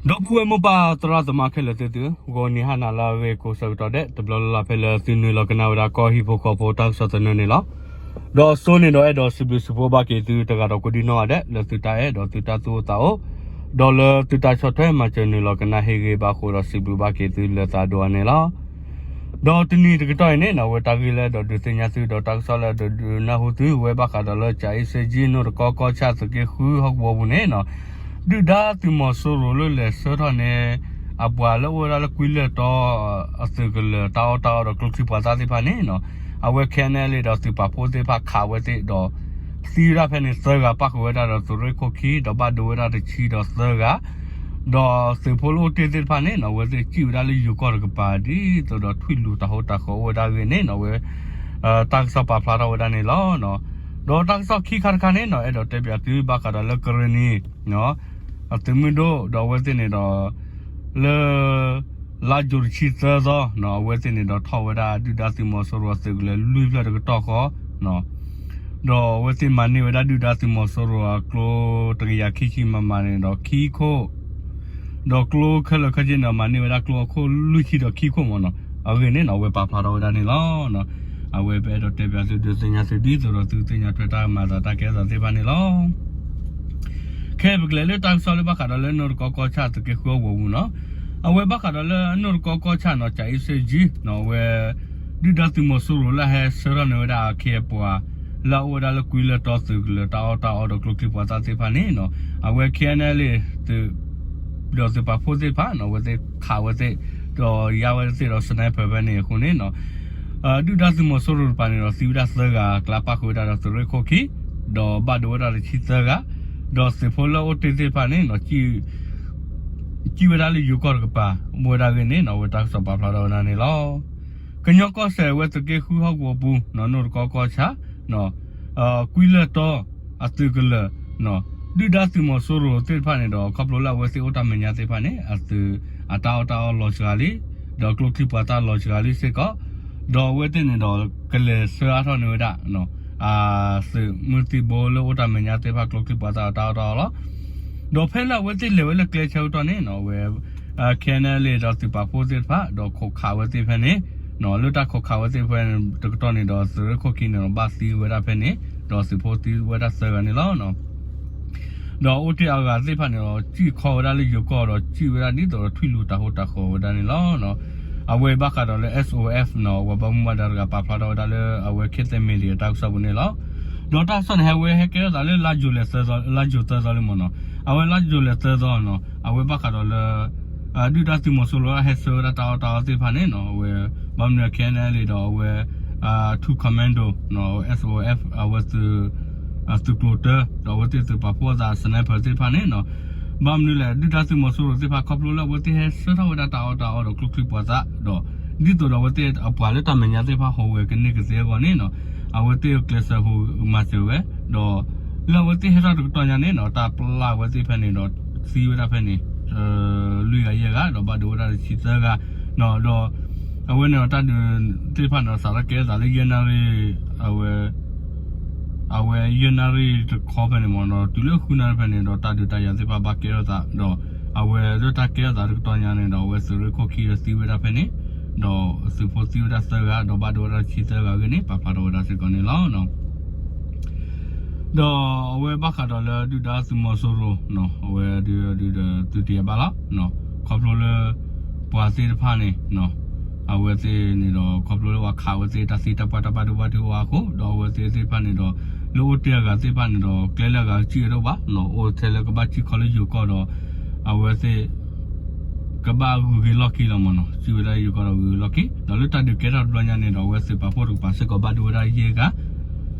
ဒီပုၢ်ဝဲၢ်မိၢ်ပၢ်သရၣ်သမါခဲလၢာ်သ့ၣ်သု, ဂီၤနံၤဟါနၤလၢအဂ့ၤကိးဆၢကတီၢ်ဒဲး တဘျီလၢ်လၢ်ဖဲလၢသုနုာ်လီၤကနၣ်ဝဲဒၣ်ကီၢ်ဟံၣ်ဖိဃီဖိတၢ်ကစီၣ်သနၢၣ်န့ၣ်လီၤ. ဒီးအစိန့ၣ်ဒီးအဲၣ်ဒိးစံးဘျုးစံးဖှိၣ်ဘၣ်က့ၤသုတဂၤဒီးကိးဒံနီၢ်ဂၤဒဲး လၢသုတၢ်အဲၣ်ဒီးသုတၢ်သူၣ်အိၣ်သးအိၣ်, ဒီးလၢသုတၢ်ဆီၣ်ထွဲမၤစၢၤနုာ်လီၤကနၣ်ဟ့ၣ်ဂ့ၤဘၣ်ဃိဒီးစံးဘျုးဘၣ်က့ၤသုလၢသးဒိၣ်အါန့ၣ်လီၤ. ဒီးတနံၤတကတီၢ်အံၤန့ၣ်နီၣ် အဝဲတၢ်ဂ့ၢ်လၢအဲၣ်ဒိးဒုးသ့ၣ်ညါသုဒီးတၢ်ကစီၣ်လၢအဲၣ်ဒိးဒုးနၢ်ဟူသု အဝဲဘၣ်ဃးဒီးလၢ ကၠၤအ့စ့ကၠံ နိၣ်တကီကီၢ်ဆၣ်သုးက့ဃုဟီၣ်ကဝီၤပူၤန့ၣ်နီၣ် ဒုၣ်ဒါသုးမီၤစိရိၤလၢလဲၤဆှၢထီၣ်န့ၣ် အပှၤလၢအိၣ်ဝဲဒၣ်လၢကွံလၢၢ်တီ အသုးကလၢၤတၢ်အီၣ်တၢ်အီဒီးကျိချံမျိာ်သၣ်သ့ၣ်တဖၣ်န့ၣ်နီၣ် အဝဲ KNLA ဒီးသုးပာ်ဖှိၣ်သ့ၣ်တဖၣ်ခးဝဲသ့ၣ်ဒီး သံဝဲဒၣ်ဖဲန့ၣ်သၢဂၤ ပၣ်ဃုာ်ဝဲဒၣ်ဒီးသုးရ့ၣ်ခိၣ်ခံ ဒီးဘၣ်ဒိဝဲဒၣ်တဆံဒီးသၢဂၤ ဒီးသုးဖိလၢအိၣ်တ့ၢ်သ့ၣ်တဖၣ်န့ၣ်နီၣ် အဝဲသ့ၣ်စံၣ်ဝဲဒၣ်လၢယိၤကီၢ်တကပၤ ဒ်သိးဒီးထွံၣ်လူၤတၢ်ဟူးတၢ်ဃီၤအိၣ်ဝဲဒၣ်အဂ့ၢ်န့ၣ်နီၣ် အဝဲ တၢ်ကစီၣ်ပာ်ဖျါထီၣ်ဝဲဒၣ်န့ၣ်လီၤ. ဒီးတၢ်ကစီၣ်ခံခါတခါန့ၣ်နီၣ် အဲၣ်ဒိးတဲပၠးသုဘၣ်ဃးဒီးလၢကရ့ၣ်နံၤ အသုးမုၢ်ဒိၣ်ဒီးအဝဲသ့ၣ်န့ၣ်ဒီး လၢ လါယူၤတဆံသၢသီနီၣ် အဝဲသ့ၣ်န့ၣ်ဒီးထီၣ်ဝဲဒၣ်ဒုၣ်ဒါသုးမီၤစိရိၤအသုးကလၢၤလွံၢ်ဖျၢၣ်တကတီၢ်ဃီ ဒီးအဝဲသ့ၣ်မၤန့ၢ်ဝဲဒၣ်ဒုၣ်ဒါသုးမီၤစိရိၤအကျိတကယၤခံဆံ မမ န့ၣ်ဒီးခံခိၣ် ဒီးကျိခဲလၢာ်ခဲဆ့န့ၣ်ဒီး မၤန့ၢ်ဝဲဒၣ်ကျိအခိၣ်လွံၢ်ဆံဒီးခံခိၣ်မ့ၢ်နီၣ် အဂ့ၢ်န့ၣ်နီၣ် အဝဲပာ်ဖျါထီၣ်ဝဲဒၣ်န့ၣ်လီၤ. အဝဲပအဲၣ်ဒိးတဲပၠးသုဒုးသ့ၣ်ညါသုဒ်သိးဒီးသုသ့ၣ်ညါထွဲတၢ်မၤသးတၢ်ကဲထီၣ်သ့ၣ်တဖၣ်န့ၣ်လီၤ. ခဲအံၤပကလဲၤလၢတၢ်ကစီၣ်လၢဘၣ်ဃးဒီးလၢနိၣ်တကီကီၢ်ဆၣ်သုးက့ဃုအဂီၤပူၤနီၣ် အဝဲဘၣ်ဃးဒီးလၢနိၣ်တကီကီၢ်ဆၣ်နီၣ် ကၠၤအ့စ့ကၠံ အဝဲ ဒုၣ်ဒါသုးမီၤစိရိၤလၢဟဲဆှၢထီၣ်န့ၢ်ဝဲဒၣ်အခ့အပှၤ လၢအအိၣ်ဝဲဒၣ်လၢကွံလၢၢ်တီသုးကလၢၤတၢ်အီၣ်တၢ်အီဒီးကျိချံမျိာ်သၣ်သ့ၣ်တဖၣ်န့ၣ်နီၣ် အဝဲ KNLA ဒီးသုးပာ်ဖှိၣ်သ့ၣ်တဖၣ်နီၣ် အဝဲသ့ၣ်ခးဝဲသ့ၣ် ဒီးယါဝဲသ့ၣ်ဒီး sniper ဖဲန့ၣ်အဃိန့ၣ်နီၣ် ဒုၣ်ဒါသုးမီၤစိရိၤတကပၤန့ၣ်ဒီးသံဝဲဒၣ်သၢဂၤ ကျါပၣ်ဃုာ်ဝဲဒၣ်ဒီးသုးရ့ၣ်ခိၣ်ခံ ဒီးဘၣ်ဒိဝဲဒၣ်တဆံသၢဂၤ ဒီးသုးဖိလၢအိၣ်တ့ၢ်သ့ၣ်တဖၣ်န့ၣ်နီၣ် စံၣ်ဝဲဒၣ်လၢယိၤကီၢ်တကပၤ အိၣ်ဝဲဒၣ်အဂ့ၢ်န့ၣ်နီၣ် အဝဲတၢ်ကစီၣ်ပာ်ဖျါထီၣ်ဝဲဒၣ်န့ၣ်လီၤ. ကညီကီၢ်စဲၣ်ဝဲသုးက့ဃုဟီၣ်ကဝီၤပူၤ နိၣ်တကီကီၢ်ဆၣ် ကွံလၢၢ်တီ အသုးကလၢၤ ဒုၣ်ဒါသုးမီၤစိရိၤသ့ၣ်တဖၣ်န့ၣ်ဒီး ခီဖျိလၢအဝဲသ့ၣ်အိၣ်တၢ်မဲာ်ညါသ့ၣ်တဖၣ်န့ၣ် အသုးအတၢ်အီၣ်တၢ်အီလီၤစှၤလံ ဒီးကျိချံမျိာ်သၣ်လီၤစှၤလံစ့ၢ်ကီး ဒီးအဝဲသ့ၣ်န့ၣ်ဒီး ကလဲၤဆှၢအါထီၣ်န့ၢ်ဝဲဒၣ် အသုးမုၢ်သံၣ်ဘိလၢအိၣ်တၢ်မဲာ်ညါသ့ၣ်တဖၣ်ကျိချံမျိာ်သၣ်အတၢ်အီၣ်တၢ်အီလီၤ. ဒီးဖဲလၢအဝဲသ့ၣ်လဲၤဝဲလၢကျဲဆၢကတီၢ်န့ၣ်နီၣ် အဝဲ KNLA ဒီးသုးပာ်ဖှိၣ်သ့ၣ်တဖၣ် ဒီးခိးခးဝဲသ့ၣ်ဖဲန့ၣ် လၢတၢ်ခိးခးဝဲသ့ၣ်ဖဲတကတီၢ်န့ၣ်ဒီး သုးရ့ၣ်ခိၣ်ခံန့ၣ်ဒီးဘၣ်သံဝဲဒၣ်ဖဲန့ၣ် ဒီးသုးဖိသံဝဲဒၣ်သၢဂၤန့ၣ်လီၤ. ဒီးအိၣ်တ့ၢ်အဂၤသ့ၣ်တဖၣ်န့ၣ်ဒီး စံၣ်ခီဝဲဒၣ်လၢယိၤကီၢ်ဒီးစံၣ်ဝဲဒၣ်ဒ်သိးဒီးထွံၣ်လူၤတၢ်ဟူးတၢ်ဃီၤဝဲဒၣ်န့ၣ်လီၤ. အဝဲဘၣ်ဃးဒီးလၢ SOF နီၣ် အဝဲဘၣ်မူဘၣ်ဒါတဂၤပာ်ဖျါထီၣ်ဝဲဒၣ်လၢအဝဲ ခေတ်သစ် Media တၢ်ကစီၣ်ပူၤန့ၣ်လီၤ. ဒီးတၢ်ကစီၣ်န့ၣ် ဟဲဝဲဟဲကဲထီၣ်သးလၢ လါယူၤသၢသီလံမ့ၢ်နီၣ် အဝဲလါယူၤလံသၢသီနီၣ် အဝဲဘၣ်ဃးဒီးလၢ ဒုၣ်ဒါသုးမီၤစိရိၤဟဲဆှၢဝဲဒၣ်တၢ်အီၣ်တၢ်အီသ့ၣ်တဖၣ်န့ၣ်နီၣ် အဝဲ ဘၣ်မနုၤ KNLA ဒီးအဝဲ two commando နီၣ် SOF အဝဲ သုးကျိၤတၢ ဒီးအဝဲသ့ၣ်သုးပာ်ဖှိၣ်အသး sniper သ့ၣ်တဖၣ်န့ၣ်နီၣ် ဘၣ်မနုၤလဲၣ် ဒုၣ်ဒါသုးမီၤစိရိၤသ့ၣ်တဖၣ် ခီဖျိလၢအဝဲသ့ၣ်ဟဲဆှၢထီၣ်ဝဲဒၣ်တၢ်အီၣ်တၢ်အီဒီးကျိချံမျိာ်သၣ်ဒီး ဒ်သိးဒီးအဝဲသ့ၣ်အပှၤလၢတၢ်မဲာ်ညါသ့ၣ်တဖၣ်ဟူးဂဲၤကန့ၢ်ကသ့အဂီၢ်န့ၣ်နီၣ် အဝဲသ့ၣ်ကျဲးစၢးဟူးမၤစၢၤဝဲ ဒီး လၢအဝဲသ့ၣ်ဟဲထီၣ်တကတီၢ်ညါန့ၣ်နီၣ် တၢ်ပျၢ်ဝဲသ့ၣ်ဖဲန့ၣ်ဒီး သံဝဲဒၣ်ဖဲန့ၣ် လွံၢ်ဂၤယဲၢ်ဂၤ ဒီးဘၣ်ဒိဝဲဒၣ်တဆံသၢဂၤ ဒီး အဝဲန့ၣ်ဒီးတၢ်ဒုးသ့ၣ်တဖၣ်န့ၣ်ဒီး စးထီၣ်ကဲထီၣ်သးလၢယဲၢ်နၣ်ရံၣ် အဝဲ အဝဲယဲၢ်နၣ်ရံၣ်တခီဖဲန့ၣ်မ့ၢ်နီၣ် တုၤလၢဃုနၣ်ရံၣ်ဖဲန့ၣ်ဒီး တၢ်ဒုးတၢ်ယၤသ့ၣ်တဖၣ်ဘၣ်ကဲထီၣ်သး ဒီး အဝဲလၢတၢ်ကဲထီၣ်သးတကတီၢ်ညါန့ၣ်ဒီး အဝဲသုးရ့ၣ်ခိၣ်ခံဒီးသံဝဲဒၣ်ဖဲန့ၣ် ဒီးသုးဖိသံဝဲဒၣ်သၢဂၤ ဒီးဘၣ်ဒိဝဲဒၣ်တဆံသၢဂၤအဂ့ၢ်န့ၣ် ပာ်ဖျါထီၣ်ဝဲဒၣ်စ့ၢ်ကီးန့ၣ်လီၤ. ဒီးအဝဲဘၣ်ဃးဒီးလၢဒုၣ်ဒါသုးမီၤစိရိၤ အဝဲဒုးဒုးဒီးသုးတယၤဘၣ်လီၤ. ခီဖျိလၢ ပှၤသ့ၣ်တဖၣ်န့ၣ် အဝဲသ့ၣ်န့ၣ်ဒီး ခီဖျိလၢပှၤခးဝဲသ့ၣ်တၢ်သံတၢ်ပှၢ်တၢ်ဘၣ်ဒိဘၣ်ထံးအိၣ်အါအဃိ ဒီးအဝဲသ့ၣ်သ့ၣ်တဖၣ်န့ၣ်ဒီး လၢအိၣ်တ့ၢ်အဂၤသ့ၣ်တဖၣ်န့ၣ်ဒီး ကျဲလၢအဂၤစံၣ်ဝဲဒၣ်ဘၣ် အိၣ်ထဲလၢကဘၣ်စံၣ်ခီလၢယိၤကီၢ်ဒီး အဝဲသ့ၣ် ကဘၣ်ဂုၤက့ၤလီၢ်ခံလီၤမ့ၢ်နီၣ် စံၣ်ဝဲဒၣ်ယိၤကီၢ်ဒီးဂုၤက့ၤလီၢ်ခံ ဒီးလၢတၢ်ဒုးကဲထီၣ်တဘျီညါန့ၣ်ဒီး အဝဲသုးပာ်ဖှိၣ်တကပၤစ့ၢ်ကီးဘၣ်ဒိဝဲဒၣ်ယဲၢ်ဂၤ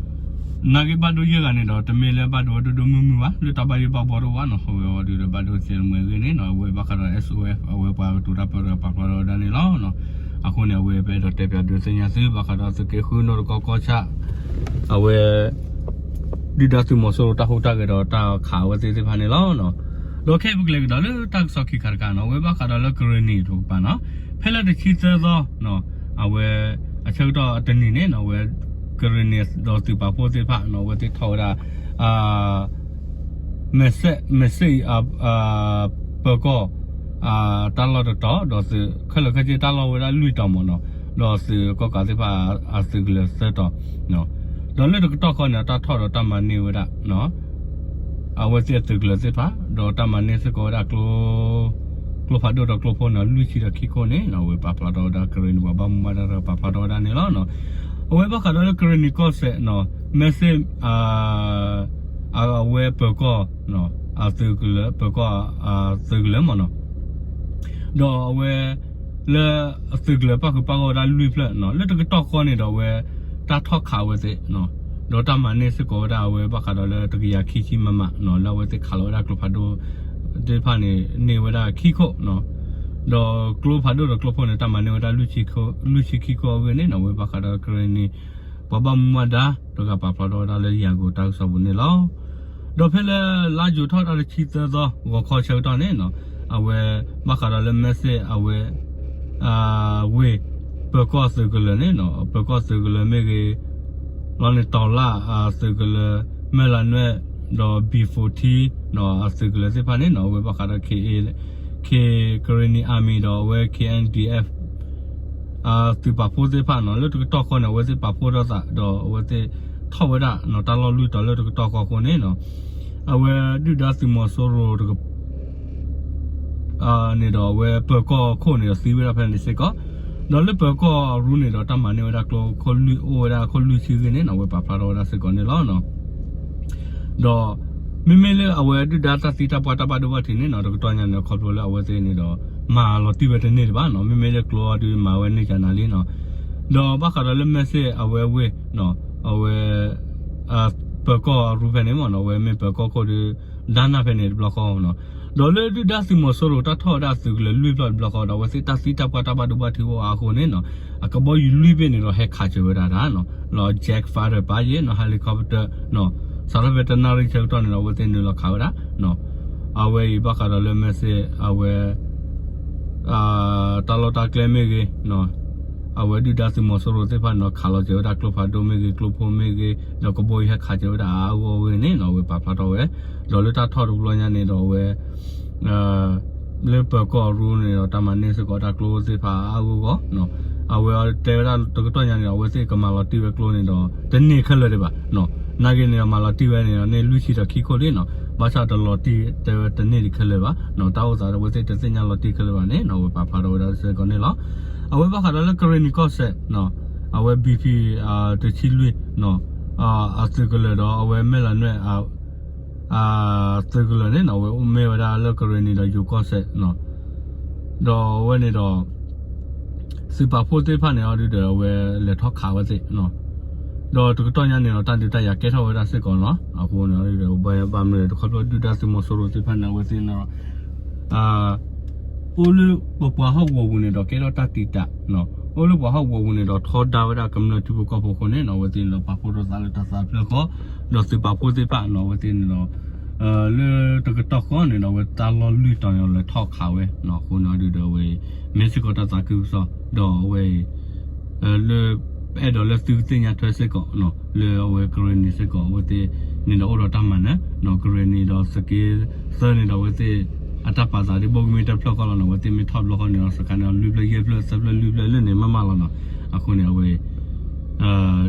နာ်က့ဘၣ်ဒိယဲၢ်ဂၤန့ၣ်ဒီး တမ့ၢ်လၢဘၣ်ဒိဝဲဒိၣ်ဒိၣ်မုၢ်မုၢ်ဘၣ် လၢတၢ်ဘၣ်ယိၣ်ဘၣ်ဘှီတအိၣ်ဘၣ်နီၣ် အဝဲအီၤဒုးဒီးဘၣ်ဒိစဲးတမှဲၤအဂ့ၢ်န့ၣ်နီၣ် အဝဲဘၣ်ဃးဒီး SOF အဝဲပှၤကတိၤတၢ်ပၢတဂၤပာ်ဖျါထီၣ်ဝဲဒၣ်န့ၣ်လီၤ. အဃိန့ၣ် အဝဲပအဲၣ်ဒိးတဲပၠးဒုးသ့ၣ်ညါသု ဘၣ်ဃးဒီးသုးက့ဃုနိၣ်တကီကီၢ်ဆၣ် အဝဲ ဒုၣ်ဒါသုးမီၤစိရိၤတၢ်ဟူးတၢ်ဂဲၤဒီးတၢ်ခးအဝဲသ့ၣ်သ့ၣ်တဖၣ်န့ၣ်လီၤ. ဒီးခဲအံၤပကလဲၤကဒီးလၢတၢ်ကစီၣ်ခံခါတခါနီၣ် အဝဲဘၣ်ဃးဒီးလၢကရ့ၣ်နံၤတကပၤနီၣ် ဖဲလၢတဆံသၢသီ အဝဲ အဆၢကတီၢ်တနံၤန့ၣ်နီၣ် အဝဲ ကရ့ၣ်နံၤဒီးသုးပာ်ဖှိၣ်သ့ၣ်တဖၣ်နီၣ် အဝဲသ့ၣ်ထီၣ်ဝဲဒၣ် မဲာ်စဲး မဲာ်စဲးအံၤ ပၢၤကီၢ် တၢ်လီၢ်တတီၤ ဒီးသုးခဲလၢာ်ခဲဆ့တၢ်လီၢ်ဝဲဒၣ်လွံၢ်တီၤမ့ၢ်နီၤ, ဒီးသုးကီၣ်ကးသ့ၣ်တဖၣ်အသုးကလၢၤသၢတီၤ, ဒီးလၢတကတီၢ်ဃီန့ၣ် တၢ်ထီၣ်ဒီးတၢ်မၤန့ၢ်ဝဲဒၣ် အဝဲသ့ၣ်အသုးကလၢၤသ့ၣ်တဖၣ် ဒီးတၢ်မၤန့ၢ်စ့ၢ်ကီးဝဲဒၣ် ကျိဖးဒိၣ်ဒီးကျိဖိန့ၣ် လွံၢ်ဆံဒီးခံခိၣ်န့ၣ် အဝဲပာ်ဖျါထီၣ်ဝဲဒၣ် ကရ့ၣ်နံၤ ပှၤဘၣ်မူဘၣ်ဒါတဂၤပာ်ဖျါထီၣ်ဝဲဒၣ်န့ၣ်လီၤ. အဝဲဘၣ်ဃးဒီးလၢကရ့ၣ်နံၤကီၢ်စဲၣ် message အဝဲပၢၤကီၢ် အသုးကလၢၤ ပၢၤကီၢ်အသုးကလၢၤမ့ၢ်နီၤ, ဒီးအဝဲ လၢအသုးကလၢၤပၣ်ဃုာ်ပၣ်ဂီၢ်ဝဲဒၣ်လွံၢ်ဖျၢၣ်နီၤ, လၢတကတီၢ်ဃီန့ၣ်ဒီးအဝဲ တၢ်ထီၣ်ခးဝဲသ့ၣ် ဒီးတၢ်မၤန့ၢ်စ့ၢ်ကီးဝဲဒၣ်အဝဲဘၣ်ဃးဒီးလၢတကယၤခံဆံ မမ နီၤ, လၢအဝဲသ့ၣ်ခးလီၤဝဲဒၣ်ကျိဖးဒိၣ်သ့ၣ်တဖၣ်န့ၣ် န့ၢ်ဝဲဒၣ်ခံခိၣ်နီၤ, ဒီးကျိဖးဒိၣ်ဒီးကျိဖိန့ၣ် တၢ်မၤန့ၢ်ဝဲဒၣ် လွံၢ်ဆံခံခိၣ်အဂ့ၢ်န့ၣ်နီၤ, အဝဲဘၣ်ဃးဒီးကရ့ၣ်နံၤ ပှၤဘၣ်မူဘၣ်ဒါတဂၤပာ်ဖျါထီၣ်ဝဲဒၣ်လၢယၤကိာ်တၢ်ကစီၣ်ပူၤန့ၣ်လီၤ. ဒီးဖဲလၢလါယူၤထီၣ်တၢ်တဆံသၢသီ ဂီၤခီဆၢကတီၢ်န့ၣ်နီၤ, အဝဲဘၣ်ဃးဒီးလၢ message အဝဲ ဝ့ၢ် ပၢၤကီၢ်သုးကလၢၤန့ၣ်နီၤ, ပၢၤကီၢ်သုးကလၢၤမ့ၢ်ဂ့ၤ, လီၤန့ၣ် တီၤလၣ်အသုးကလၢၤ, မဲၢ်လးနွဲၣ်, ဒီး B forty ဒီးအသုးကလၢၤသ့ၣ်တဖၣ်န့ၣ်နီၤ, အဝဲဘၣ်ဃးဒီး K A, K Karenni Army ဒီးအဝဲ K N D F သုးပာ်ဖှိၣ်သ့ၣ်တဖၣ်နီၤ, လၢတကတီၢ်ဃီန့ၣ် အဝဲသ့ၣ်ပာ်ဖှိၣ်ထီၣ်သး ဒီးအဝဲသ့ၣ်ထီၣ်ဝဲဒၣ်နီၤ တၢ်လီၢ်လွံၢ်တီၤလၢတကတီၢ်ဃီအဃိန့ၣ်နီၤ, အဝဲဒုၣ်ဒါသုးမီၤစိရိၤတက န့ၣ်ဒီးအဝဲပၢၤကီၢ်ခိၣ်န့ၣ်ဒီးသံဝဲဒၣ်ဖဲန့ၣ်စ့ၢ်ကီး, ဒီးလၢပၢၤကီၢ်အရူန့ၣ်ဒီးတၢ်မၤန့ၢ်ဝဲဒၣ်ကျိခိၣ်လွံၢ် အိၣ်ဝဲဒၣ်ခိၣ်လွံၢ်ဆံအဂ့ၢ်န့ၣ်နီၤ, အဝဲပာ်ဖျါထီၣ်ဝဲဒၣ်စ့ၢ်ကီးန့ၣ်လီၤ. ဒီးမ့မ့ၢ်လၢအဝဲဒုၣ်ဒါတၢ်သံတၢ်ပှၢ်တၢ်ဘၣ်ဒိဘၣ်ထံးန့ၣ်နီၤ, တကတီၢ်ညါန့ၣ် ခီဖျိလၢအဝဲသ့ၣ်န့ၣ်ဒီး မၤလီၤတံၢ်ဝဲတန့ၢ်တဘၣ်နီၤ, မ့မ့ၢ်လၢကျိအီၤဒုးမၤဝဲန့ၢ်ကနၤလံနီၤ, ဒီးဘၣ်ဃးဒီးလၢ message အဝဲဝ့ၢ် အဝဲ ပၢၤကီၢ်အရူဖဲန့ၣ်မ့ၢ်နီၤ, အဝဲမ့ၢ်ပၢၤကီၢ်ခိၣ်ဒီး ဒါနၢ်ဖဲန့ၣ်တဘျီဃီနီၤ, ဒီးလၢဒုၣ်ဒါသုးမီၤစိရိၤတၢ်ထီၣ်ဝဲဒၣ်အသုးကလၢၤလွံၢ်ဖျၢၣ်တဘျီဃီဒီး အဝဲသ့ၣ်တၢ်သံတၢ်ပှၢ်တၢ်ဘၣ်ဒိဘၣ်ထံးအိၣ်အါအဃိန့ၣ်နီၤ, အကဘီယူၤလွံၢ်ဘ့ၣ်န့ၣ်ဒီးဟဲခးစၢၤဝဲဒၣ်တၢ်နီၤ, လီၤ jet fighter ပာ်ယဲၢ်နီၤ, helicopter နီၤ, စးထီၣ်ဖဲတနၣ်ရံၣ်ဆၢကတီၢ်န့ၣ်ဒီး အဝဲသ့ၣ်နုာ်လီၤခးဝဲဒၣ် အဝဲအံၤဘၣ်ဃးဒီးလၢ message အဝဲ တၢ်လီၢ်တၢ်ကျဲမ့ၢ်ဂ့ၤ, အဝဲဒုၣ်ဒါသုးမီၤစိရိၤသ့ၣ်တဖၣ်န့ၣ်ဒီး ခးလီၤစၢၤဝဲဒၣ်ကျိဖးဒိၣ်မ့ၢ်ဂ့ၤ, ကျိဖိမ့ၢ်ဂ့ၤ, ဒီးကဘီယူၤဟဲခးစၢၤဝဲဒၣ်အါအါဂီၢ်ဂီၢ်အဂ့ၢ်န့ၣ်နီၤ, အဝဲပာ်ဖျါထီၣ်ဝဲ, ဒီးလၢတၢ်ထီၣ်တဘျီညါန့ၣ်ဒီးအဝဲ လၢပၢၤကီၢ်ရူန့ၣ်ဒီး တၢ်မၤန့ၢ်စ့ၢ်ကီးတၢ်ကျိသ့ၣ်တဖၣ်အါအါဂီၢ်ဂီၢ်, အဝဲတဲဝဲဒၣ်တကတီၢ်ညါန့ၣ်ဒီး အဝဲသ့ၣ်ကမၤလီၤတံၢ်ဝဲကျိန့ၣ်ဒီး တန့ၢ်ခဲလၢာ်ဒံးဘၣ်, နာ်က့န့ၣ်ဒီး မၤလီၤတံၢ်ဝဲန့ၣ်ဒီး န့ၢ်လွံၢ်ဆံဒီးခံခိၣ်လံနီၤ, ဘၣ်ဆၣ်တလီၤတံၢ်တဲဝဲတန့ၢ်ဒံးခဲလၢာ်ဘၣ်, တၢ်အိၣ်သးဒီးအဝဲသ့ၣ်တသ့ၣ်ညါလီၤတံၢ်ခဲလၢာ်ဘၣ်န့ၣ်နီၤ, အဝဲပာ်ဖျါထီၣ်ဝဲဒၣ်စ့ၢ်ကီးန့ၣ်လီၤ. အဝဲဘၣ်ဃးဒီးလၢကရ့ၣ်နံၤကီၢ်စဲၣ် အဝဲ BP တဆံလွံၢ် အသုးကလၢၤဒီး အဝဲမဲၢ်လးနွဲၣ် သုးကလၢၤန့ၣ်နီၤ, အဝဲအိၣ်မ့ၢ်ဝဲဒၣ်လၢကရ့ၣ်နံၤဒီးယိၤကီၢ်စဲၣ်, ဒီးအဝဲန့ၣ်ဒီး သုးပာ်ဖှိၣ်သ့ၣ်တဖၣ်န့ၣ်အီၤဒုဒီး အဝဲလဲၤထီၣ်ခးဝဲသ့ၣ်, ဒီးတကတီၢ်ညါန့ၣ်ဒီး တၢ်ဒုးတၢ်ယၤကဲထီၣ်ဝဲဒၣ်စ့ၢ်ကီးနီၤ, အဃိန့ၣ်ဒီး ဘၣ်မနုၤလဲၣ် တခီဖျိဒုၣ်ဒါသုးမီၤစိရိၤသ့ၣ်တဖၣ်န့ၣ် အဝဲသ့ၣ်န့ၣ်ဒီး အိၣ်လၢပပှၤဟီၣ်ကဝီၤပူၤန့ၣ်ဒီး ကဲထီၣ်တၢ်တံာ်တာ်, အိၣ်လၢပှၤဟီၣ်ကဝီၤပူၤန့ၣ်ဒီး ထီဒါဝဲဒၣ်ကမျၢၢ်ထံဖိကီၢ်ဖိအဃိန့ၣ်နီၤ, အဝဲသ့ၣ်န့ၣ်ဒီး ပာ်ဖှိၣ်ထီၣ်သးလၢတၢ်သးဖျၢၣ်ဃီ, ဒီးသုးပာ်ဖှိၣ်သ့ၣ်တဖၣ်နီၤ, အဝဲသ့ၣ်န့ၣ်ဒီး လၢတကတီၢ်ဃီန့ၣ်ဒီး အဝဲတၢ်လီၢ်လွံၢ်တီၤန့ၣ်ဒီး လဲၤထီၣ်ခးဝဲနီၤ, အဃိန့ၣ်ဒုဒီး အဝဲ မ့ၢ်စ့ၢ်ကီးတၢ်သးခုကစီၣ်, ဒီးအဝဲအံၤ လၢ အဲၣ်ဒိးလၢသုကသ့ၣ်ညါထွဲစ့ၢ်ကီးနီၤ, လၢအဝဲကရ့ၣ်နံၤစ့ၢ်ကီး အဝဲသ့ၣ်န့ၣ်ဒီးအိၣ်ဒီးတၢ်မၤနၢၤ, ကရ့ၣ်နံၤဒီးသုးက့သၢန့ၣ်ဒီး အဝဲသ့ၣ်အတၢ်ပာ်သးဒ်ဘိကမ့ၢ်တဖျၢၣ်ဃီလီၤနီၤ, အဝဲသ့ၣ်မ့ၢ်ထီၣ်တဘျီဃီန့ၣ်ဒီး စခါန့ၣ်ဒီး လွံၢ်ဖျၢၣ်ယဲၢ်ဖျၢၣ်သၢဖျၢၣ်လွံၢ်ဖျၢၣ်လၢန့ၣ်မးမးလီၤနီၤ, အဃိန့ၣ် အဝဲ ဒ်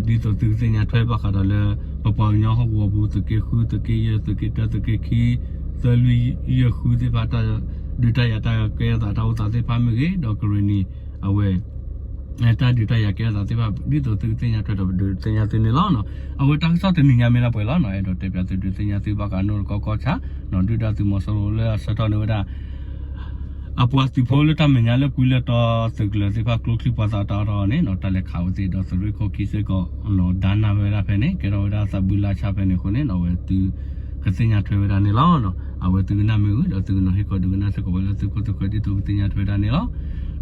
သိးသုကသ့ၣ်ညါထွဲဘၣ်ဃးဒီးလၢ ပပှၤကညီဟီၣ်ကဝီၤပူၤ သုးက့ဃု သုးက့ယဲၢ် သုးက့တၢ သုးက့ခံ သၢလွံၢ်ယဲၢ်ဃုသ့ၣ်တဖၣ် တၢ်ဒုးတၢ်ယၤတၢ်ကဲထီၣ်သးတၢ်အိၣ်သးသ့ၣ်တဖၣ်မ့ၢ်ဂ့ၤ, ဒီးကရ့ၣ်နံၤ အဝဲ တၢ်ဒုးတၢ်ယၤကဲထီၣ်သးသ့ၣ်တဖၣ် ဒ်သိးသုကသ့ၣ်ညါထွဲဒီးပဒုးသ့ၣ်ညါသုန့ၣ်လီၤ. အဝဲတၢ်ကစီၣ်တနံၤညါမ့ၢ်ဒၣ်ပှဲၤလီၤနီၤ, အဲၣ်ဒိးတဲပၠးသုဒုးသ့ၣ်ညါသုဘၣ်ဃးနီၢ်တကီကီၢ်ဆၣ်, ဒုၣ်ဒါသုးမီၤစိရိၤလၢအဆၢထၢၣ်န့ၢ်ဝဲဒၣ် အပှၤသုးဖိလၢတၢ်မဲာ်ညါလၢကွံလၢတီ သုးကလၢၤသ့ၣ်တဖၣ်ကျိချံပှၤသးတၢ်အီၣ်တၢ်အီန့ၣ်နီၤ, တၢ်လဲၤခးဝဲသ့ၣ်ဒီးသုးရ့ၣ်ခိၣ်ခံစ့ၢ်ကီး ဒါနၢ်ဝဲဒၣ်ဖဲန့ၣ် ကဲထီၣ်ဝဲဒၣ်သးဘုလါဆၣ်ဖဲန့ၣ်အဃိန့ၣ်နီၤ, အဝဲသုကသ့ၣ်ညါထွဲဝဲဒၣ်န့ၣ်လီၤ. အဝဲသုကနၣ်မ့ၢ်ဝံၤဒီး သုကနီၤဟ့ၣ်ကီၢ်ဒုးကနၣ်စ့ၢ်ကီးဝဲလၢသုခိၣ်သုဃၢၤဒ်သိးကသ့ၣ်ညါထွဲဝဲဒၣ်န့ၣ်လီၤ.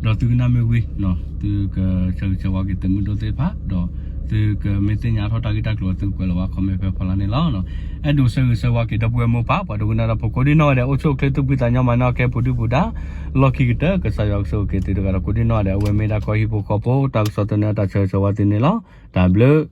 ဒီးသုကနၣ်မ့ၢ်ဝံၤ သုကဆၢဂ့ၤဆၢဝါက့ၤသုးမုၢ်ဒိၣ်သ့ၣ်တဖၣ် ဒီးသုကမ့ၢ်သ့ၣ်ညါထီၣ်တၢ်ဂ့ၢ်တၢ်ကျိၤ သုကွဲးလီၤဝဲ comment ဖဲဖီလာ်န့ၣ်လီၤ. အဲၣ်ဒိးဆၢဂ့ၤဆၢဝါက့ၤဒီပုၢ်ဝဲၢ်မိၢ်ပၢ် ပှၤဒိကနၣ်တၢ်ဖိကိးဒံနီၢ်ဂၤဒဲး အိၣ်ဆူၣ်အိၣ်ချ့သူၣ်ဖှံသးညီ မၤနၢၤအီၣ်ကဲပူၤဒုၣ်ပူၤဒါ လီၢ်ခံကတၢၢ် ကစၢ်ယွၤကဆိၣ်ဂ့ၤက့ၤသုတဂၤဒီးကိးဒံနီၢ်ဂၤဒဲး အဝဲမ့ၢ်ဒၣ်ကီၢ်ဟံၣ်ဖိဃီဖိ တၢ်ကစီၣ်သန့အတၢ်ဆၢဂ့ၤဆၢဝါသုန့ၣ်လီၤ. တၢ်ဘျုး